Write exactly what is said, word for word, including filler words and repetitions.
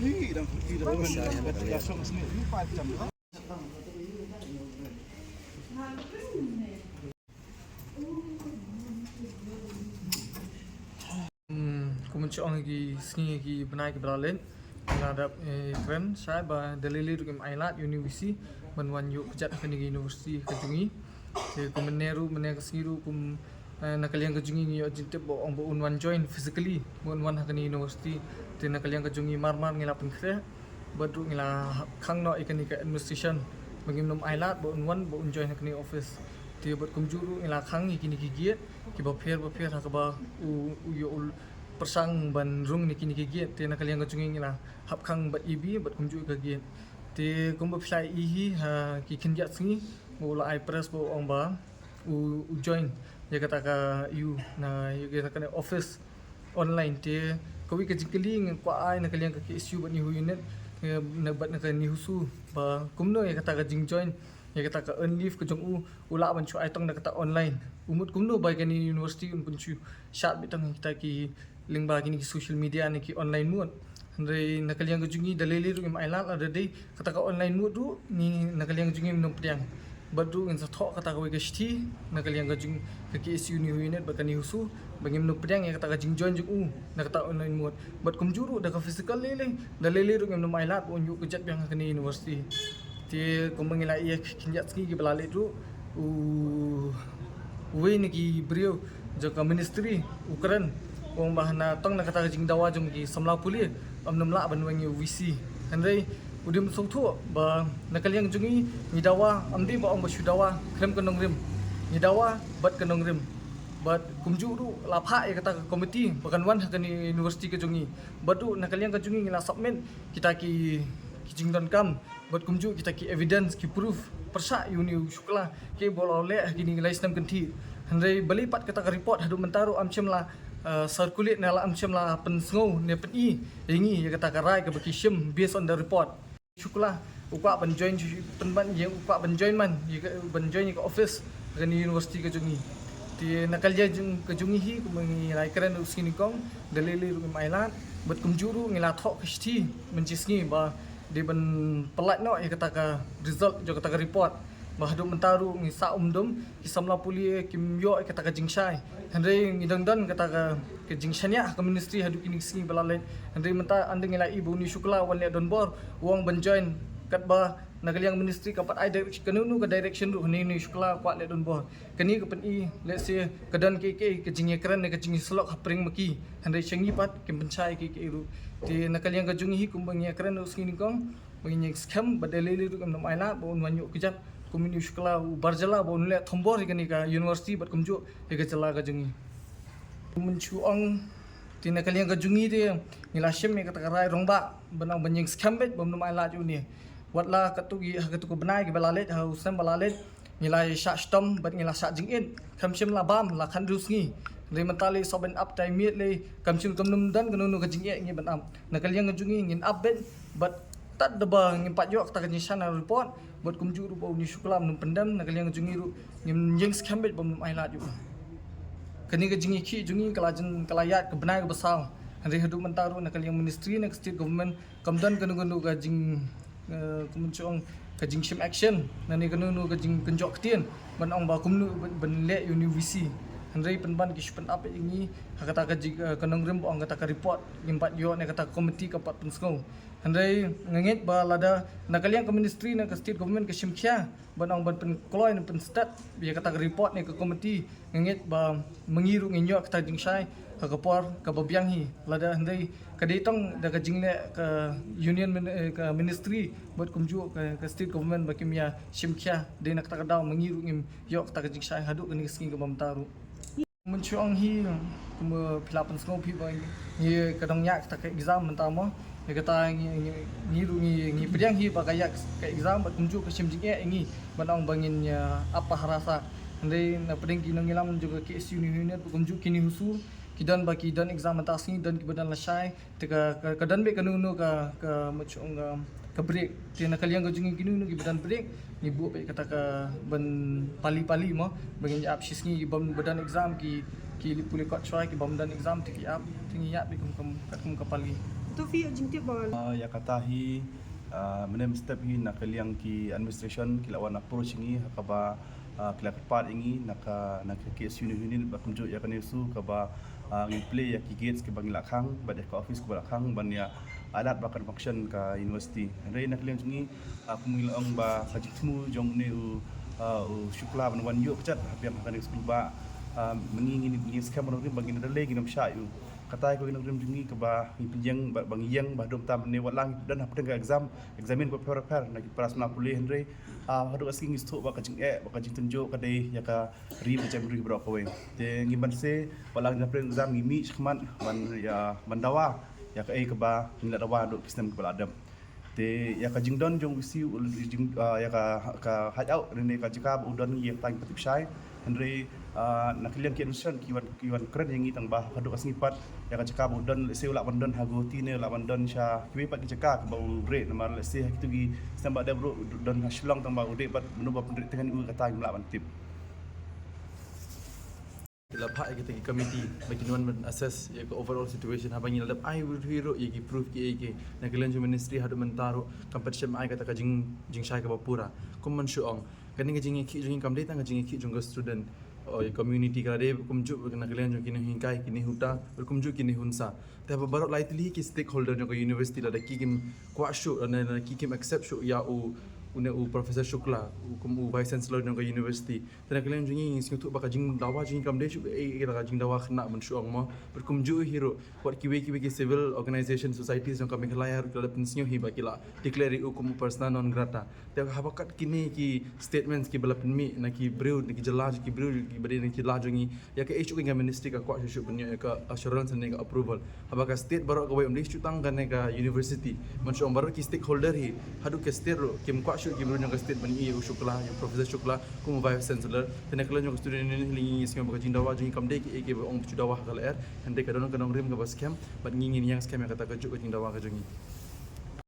Hmm, kumba shu ong, ki sngi ki bnai kiba la leit, nga dap, eh, kren shai ba da lei lei ruh ngim ailad ïa une u VC ban wan ïuh kjat ha kane ka university ka jong ngi. Te kumne ruh, mynne ka sngi ruh, kum, eh, na ka liang ka jong ngi ngi ïoh jingtip ba ong ba un wan join physically, ba un wan ha kane university. Te na ka liang ka jong ngi mar mar ngi la pynkhreh, bad ruh ngi la khang noh ïa kane ka administration ba ngim nym ailad ba un wan, ba un join ha kane office. Te bad kumjuh ruh ngi la khang ïa kine ki gate kiba pher ba pher ha kaba u, u ïoh u pyrshang ban rung na kine ki gate. Te na ka liang ka jong ngi ngi la hap khang bad ïa bi bad kumjuh ka gate. Te kumba phi la ïohi ha ki khyndiat sngi ba u la ai press ba u ong ba u, u join ïa kata ka, ïa u, na ïa kata ka office online. Te kawei ka jingkylli nga kwah ai na ka liang ka KSU bad NEHU unit, eh, na bad na ka NEHUSU, ba kumno ïa kata ka jingjoin ïa kata ka earn leave ka jong u, u lah ban shu ai tong na kata online. U mut kumno ba kane university un pynshu shad beit tang ïa kita ki lyngba kine ki social media ne ki online mode. Hynrei na ka liang ka jong ngi da lei lei ruh ngim ailad, lada dei kata ka online mode ruh, ngi na ka liang ka jong ngi ngim nym pdiang. Bad ruh ngin sa thoh kata kawei ka shithi na ka liang ka jong ka KSU NEHU unit bad ka NEHUSU ba ngim nym pdiang ïa kata ka jingjoin jong u na kata online mode. Bad kumjuh ruh da ka physical lei lei, da lei lei ruh ngim nym ailad ba un ïuh kjat biang ha kane university. Te kumba ngi la ïohi khyndiat sngi kiba la leit ruh, u, uwei na ki briew jong ka ministry u kren, u ong ba hana tang na kata ka jingdawa jong ki samla pule ym nym lah ban weng ïa u VC. Hynrei u dim sngewthuh ba na ka liang jong ngi, ngi dawa ym dei ba ong ba shu dawa khlem ka nongrim. Ngi dawa bad ka nongrim. Bad kumjuh ruh la phah ïa kata ka committee ba kan wan ha kane university ka jong ngi. Bad ruh na ka liang ka jong ngi ngi la submit kita ki, ki jingdonkam bad kumjuh kita ki evidence, ki proof pyrshah ïa une u Shukla, kiba u la leh ha kine ki lai snem kynthih. Hynrei balei pat kata ka report haduh mynta ruh ym shym la, eh, circulate ne la ym shym la pynsngew ne pyni ïa ngi ïa kata ka rai kaba ki shim based on the report. Shukla u kwah ban join, pynban ïa u kwah ban join man ïa ka, ban join ïa ka office ha kane university ka jong ngi. Te na ka liang jong, ka jong ngi hi, kumba ngi la ïakren ruh sngi nyngkong, da lei lei ruh ngim ailad. Bad kumjuh ruh ngi la thoh ka shithi mynta sngi ba dei ban pyllait noh ïa kata ka result jong kata ka report. Ba haduh mynta ruh ngi sah umdum, ki samla pule kim ïoh ïa kata ka jingshai. Hynrei ngi dang don kata ka, ka jingshaniah ha ka ministry haduh kine ki sngi ba la leit. Hynrei mynta ynda ngi la ïohi ba une u Shukla u wan leh donbor, u ong ban join, katba na ka liang ministry kam pat ai direction, kano kano ka direction ruh, une u Shukla u kwah leh donbor. Kane ka pyni lehse ka don kiei kiei ka jingïakren ne ka jingïasyllok hapdeng ma ki. Hynrei sha ngi pat kim pynshai kiei kiei ruh. Te na ka liang ka jong ngi hi, kumba ngi ïakren ruh sngi nyngkong, ba ngin ïeng skhem ba da lei lei ruh ngim nym ailad ba un wan ïuh kjat kum une u Shukla u bar jylla ba un leh thombor ïa kane ka university bad kumjuh ïa ka jylla ka jong ngi. Mynta shu ong, te na ka liang ka jong ngi te ngi la shim ïa kata ka rai rangbah ban ong ban ïeng skhem beit ba ym nym ailad ïa une. Watla katto ki, ha katto ka bnai kiba la leit, ha u snem ba la leit, ngi la shah shitom bad ngi la shah jingit. Kam shym la bam la khathynriew sngi. Hynrei mynta lei sop ban ap tai miet lei, kam shym, kam nym don kano kano ka jingeh ngi ban ap. Na ka liang ka jong ngi ngin ap beit bad tad da ba ngim pat ïoh kata ka jingshaniah report bad kumjuh ruh ba une u Shukla um nym pyndem, na ka liang ka jong ngi ruh ngin ïeng skhem beit ba ym nym ailad ïa u. Kane ka jingïakhih jong ngi ka la jan, ka la ïaid ka bnai kaba saw. Hynrei haduh mynta ruh na ka liang ministry ne ka state government kam don kano kano ka jing, eh, kumba shu ong, ka jingshim action ne kano kano ka jingkynjoh ktien ban ong ba kumno ban, ban leh ïa une u VC. Hynrei pynban ki shu pyn-ap ïa ngi ha kata ka jing, eh, ka nongrim ba ong kata ka report ngim pat ïoh ne kata ka committee kam pat pynsngew. Hynrei nga ngeit ba lada na ka liang ka ministry ne ka state government ka shim khia ban ong ban pynkloi ne pynstet ïa kata ka report ne ka committee, nga ngeit ba ma ngi ruh ngin ïoh kata ka jingshai ha ka por kaba biang hi. Lada hynrei ka dei tang da ka jingleh ka union min-, eh, ka ministry bad kumjuh ka, ka state government ba kim ïa shim khia, dei na kata ka daw ma ngi ruh ngim ïoh kata ka jingshai haduh kane ka sngi kaba mynta ruh. Mynta shu ong hi, kumba phi la pynsngew phi ba ngi ka dang ïaid kata ka exam mynta mo. Ïa kata ngi, ngi, ngi ruh ngi, ngi pdiang hi ba ka ïaid ka exam bad kumjuh ka shim jingeh ïa ngi ban ong ba ngin ïa ap paharasa. Hynrei na pdeng ki nongïalam jong ka KSU NEHU unit bad kumjuh ki NEHUSU, ki don ba ki don exam mynta sngi, don kiba don lashai. Te ka, ka, ka don beit kano kano ka, ka, ma shu ong, ka, ka break. Te na ka liang ka jong ngi kino kino kiba don break, ngi buh beit kata ka ban pali pali mo, ba ngin ïa ap shi sngi. Ki bym don exam ki, ki leit pule kot shuwa, ki bym don exam te ki ap, te ngi ïa ap beit kum, kum, kum ka pali. To phi ïoh jingtip ba? Ah, ïa kata hi, ah, mynne mynstep hi na ka liang ki administration ki la wan approach ïa ngi ha kaba, ah, ki la kyrpad ïa ngi na ka, na ka K S U Unit ba kumjuh ïa kane ka issue kaba, ah, ngi plie ïa ki gates kiba ngi la khang bad ïa ka office kaba la khang ban ïa alat ba kan function ka university. Hynrei na ka liang jong ngi, ah, kum ngi la ong ba ka jingthmu jong une u, ah, u Shukla ban wan ïoh kjat ha biang ha kane ka skul ba, ah, ma ngi ngi, ngi skhem ba nongrim ba ngin da leh ngin ym shah ïa u. Kata hi ka nongrim jong ngi kaba ngi pynïeng ba, ba ngi ïeng ba haduh mynta mynne wat la ngi don hapdeng ka exam, examine ba pher pher na ki para samla pule, hynrei, ah, haduh ka sngi ngi sngewthuh ba ka jingeh ba ka jingtynjuh ka dei ïa ka ri ba jem ri baroh kawei. Te ngi banse wat la ngi don hapdeng exam ngi mih shakhmat ban ïa, ban dawa ïa kaei kaba ngi la dawa haduh ki snem kiba la dep. Te ïa ka jingdon jong u VC, jing, ah, ïa ka, ka hideout ne ka jaka ba u don ïa ka tang patip shai. Hynrei, ah, na ka liang ki administration ki wan, ki wan kren ïa ngi tang ba haduh ka sngi pat ïa ka jaka ba u don, lehse u lah ban don ha Guwahati ne u lah ban don sha kiwei pat ki jaka ba u rieh, namar lehse ha kitu ki snem ba dep ruh u don ha Shillong tang ba u rieh bad mano ba pynrieh teng ïa u, kata ngim lah ban tip. Ki la phah ïa kita ki committee ba kin wan ban assess ïa ka overall situation, haba ngi la dep ai ruh ïa ki proof kiei kiei na ka liang jong ministry, haduh mynta ruh kam pat shym ai kata ka jing, jingshai kaba pura. Kum ban shu ong, kane ka jingïakhih jong ngi kam dei tang ka jingïakhih jong ka student, o, ïa community, ka la dei kumjuh na ka liang jong ki nonghikai, ki nonghikai, kumjuh ki nonghikai. Te haba baroh lai tylli ki stakeholder jong ka university, lada ki kim kwah shuh, lada ki kim accept shuh ïa u, une u Professor Shukla u kum u Vice Chancellor jong ka university, te na ka liang jong ngi ngi sngewthuh ba ka jingdawa jong ngi kam dei shuh kaei kaei, ka jingdawa khynnah ban shu ong mo. Bad kumjuh hi ruh wat kiwei kiwei ki civil organization, societies jong ka Meghalaya ruh ki la pynsngew hi ba ki la declare ïa u kum u persona non grata. Te haba kat kine ki statements kiba la pynmih na ki briew, na ki jylla, ki briew kiba dei na ki jylla jong ngi, ïa kaei shuh ka ministry ka kwah shuh shuh ban ïoh ïa ka assurance ne ka approval? Haba ka state baroh kawei, ym dei shuh tang kane ka university, ban shu ong baroh ki stakeholder hi, haduh ka state ruh kim kwah shuh ki briew jong ka state ban ïoh ïa u Shukla, ïa u Professor Shukla kum u Vice Chancellor. Te na ka liang jong ka student union hi, ngi sngewbha ba ka jingdawa jong ngi kam dei kiei kiei ba ong ba shu dawa ha ka lyer, hynrei ka don ka nongrim kaba skhem bad ngi ngin ïeng skhem ïa kata kajuh ka jingdawa ka jong ngi.